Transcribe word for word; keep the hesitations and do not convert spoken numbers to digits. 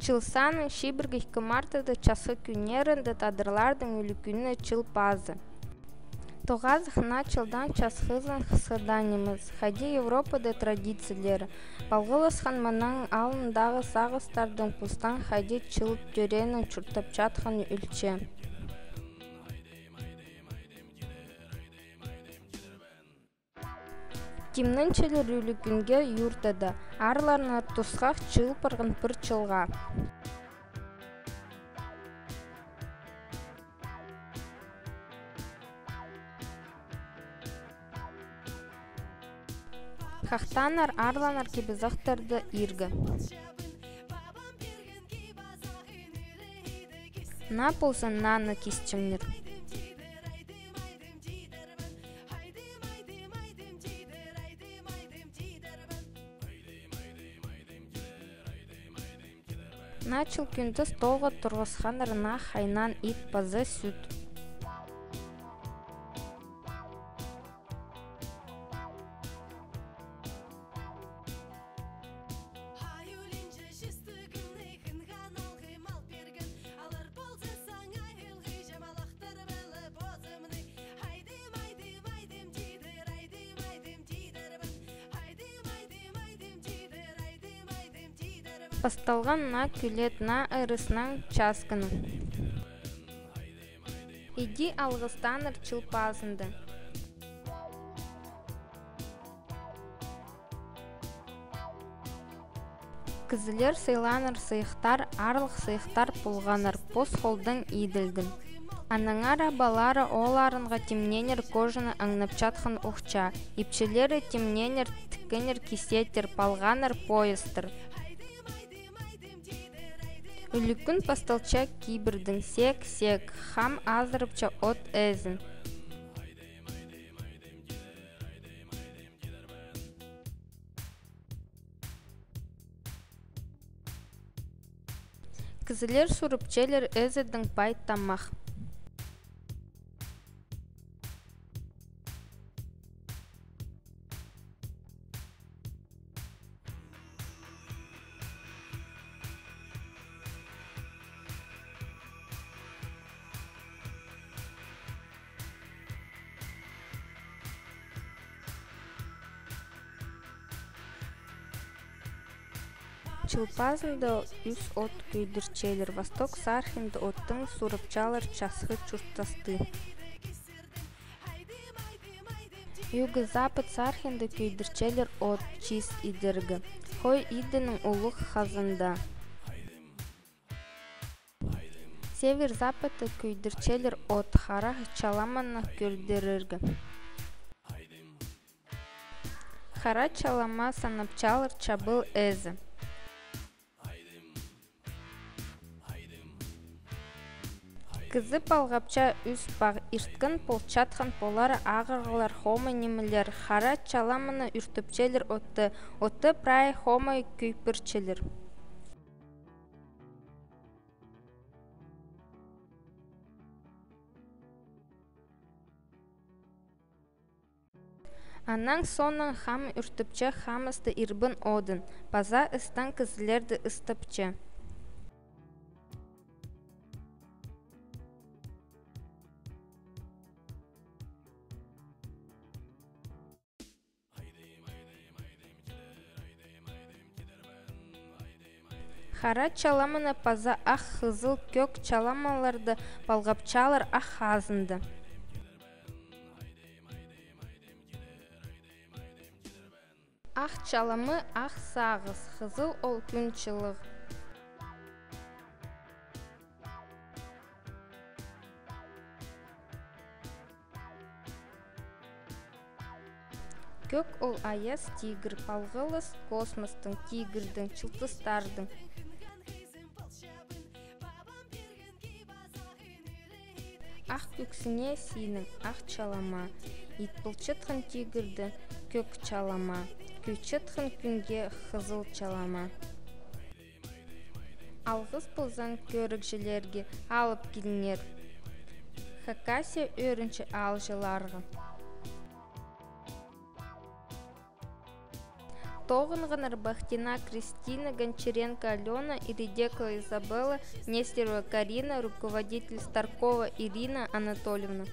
Чыл саның чибіргі ікі мартыда часхы кӱннерінде тадарларның ӱлӱкӱннің Чыл пазы. Тоғазығ наа чылдаң часхызын хысхыда нимес, хайди Европада традициялары палғалысхан, мының алнындағы сағыстарның постаң хайди чыл тӧреенін чуртапчатханын ӱлче. Тимненчелер ӱлӱкӱнге юртада, аарланар тусхах чыылып парған пір чылға. Хахтанар, аарланар кип-азахтарды ирге. Наа полза, наны кисчеңнер. Наа чыл кӱнде столға турғысханнар наа хайнаан ит паза сӱт. Пасталған наа кӱлет, наа ырыснаң час кӱні. Иди алғыстанар Чыл пазында. Кізілер сыйланар сыйыхтар, аарлығ сыйыхтар полғаннар, пос холдаң иділген. Аннаңар абалары оолларынға тимненер кожаны аңнапчатхан ухча, ипчілері тимненер, тіккенер кисеттер, палғаннар поястар. Ӱлӱкӱн пасталча кибірдең: сек, сек, хам азырапча от ээзін. Кізілер сурапчалар ӧзідең пай тамах. Чыл пазында ӱс от кӧйдірчелер. Восток сархинда оттың сурапчалар часхы чуртасты. Юго-запад сархинда кӧйдірчелер от чиис идерге. Хой идінің улуғ хазанда. Север-западта кӧйдірчелер от, хара чаламаны кӧрдірерге. Хара чалама санапчалар чабыл ээзі. Кізі палғапча ӱс пағ ирткен полчатхан полар ағырғылар, хомай нимелер. Хара чаламаны ӱртепчелер отты, отты прай хомай кӧйпірчелер. Анаң соонаң хам ӱртепче хамысты ирбен одын, паза ыстаң кізілерді ыстапча. Хара чаламаны паза ах, хызыл, кӧк чаламаларды палғапчалар ах хазында. Ах чаламы — ах сағыс, хызыл — ол кӱн чылығ. Кӧк — ол аяс, тигір, палғалыс космостың, тигірдің, чылтыстардың. Ах кӧксіне синің ах чалама, ит полчатхан тигірді кӧк чалама, кӧйчеткен кӱнге хызыл чалама. Алғыс ползын кӧрігҷілерге, алып киліңер Хакасия ӧрінче аалҷыларға. Тоғынғаннар: Бахтина Кристина, Гончаренко Алёна, Иридекова Изабелла, Нестерова Карина, руководитель Старкова Ирина Анатольевна.